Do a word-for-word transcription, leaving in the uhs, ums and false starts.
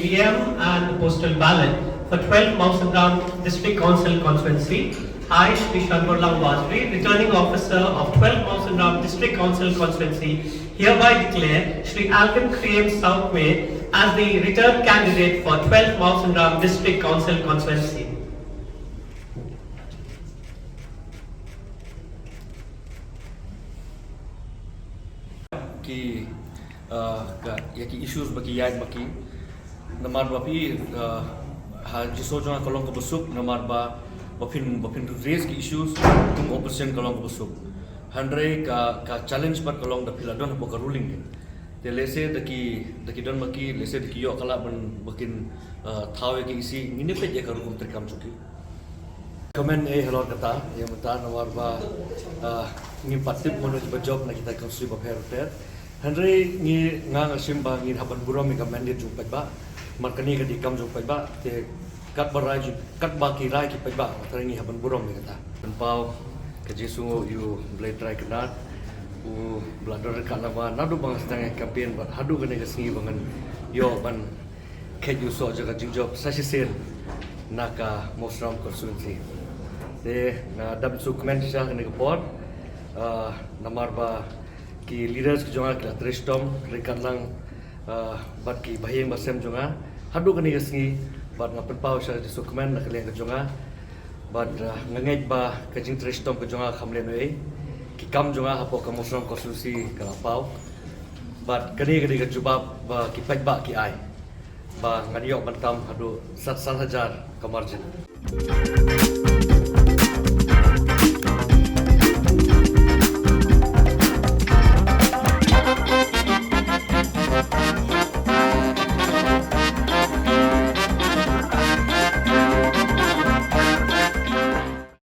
E V M and the postal ballot for twelve Mawsynram District Council constituency. I, Shri Shanborlang Wazri, returning officer of twelve Mawsynram District Council constituency, hereby declare Shri Alvin Kriem South May as the return candidate for twelve Mawsynram District Council constituency. Ki, uh, ka, ïa ki issues ba ki ïaid ma ki. Namar ba phi, uh, ha jingsngew jong nga ka long kaba suk, namar ba, ba phin, ba phin raise ki issues kum opposition ka long kaba suk. Hynrei ka, ka challenge pat ka long da phi la don hapoh ka ruling. Te lehse da ki, da ki don ma ki, lehse da ki ïoh ka lah ban, ba kin, uh, thaw ïa ki E C, ngin ïa peit ïa ka rukom treikam jong ki. Comment ei halor kata, ïa mynta namar ba, ah, ngim pat tip mano kiba jop na kita ki constituency bapher bapher. Hynrei ngi, nga nga shim ba ngin hap ban burom ïa ka mandate jong u paidbah. Namar kane ka dei ka kam jong u paidbah, te katba rai jong, katba ki rai ki paidbah, te ngi hap ban burom ïa kata. Pynpaw ka jingsngew ïa u Blei Trai Kynrad, uba la don ryngkat lem bad nga naduh ba nga sdang ïa ka campaign bad haduh kane ka sngi ba ngan ïoh ban kheit ïa u soh jong ka jingjop sa shisien na ka Mawsynram constituency. Te nga dap sngewkmen shisha kane ka por, ah, namar ba ki leaders ki jong nga ki la trei shitom ryngkat lang, ah, bad ki bahaïing bahasem jong nga haduh kane ka sngi, bad nga pynpaw shisha ka jingsngewkmen na ka liang ka jong nga. Bad, ah, nga ngeit ba ka jingtrei shitom ka jong nga kam leh ei ei. Ki kam jong nga hapoh ka Mawsynram constituency ka la paw. Bad kane ka dei ka jubab ba ki paidbah ki ai, ba ngan ïoh ban tam haduh san, san hajar ka margin.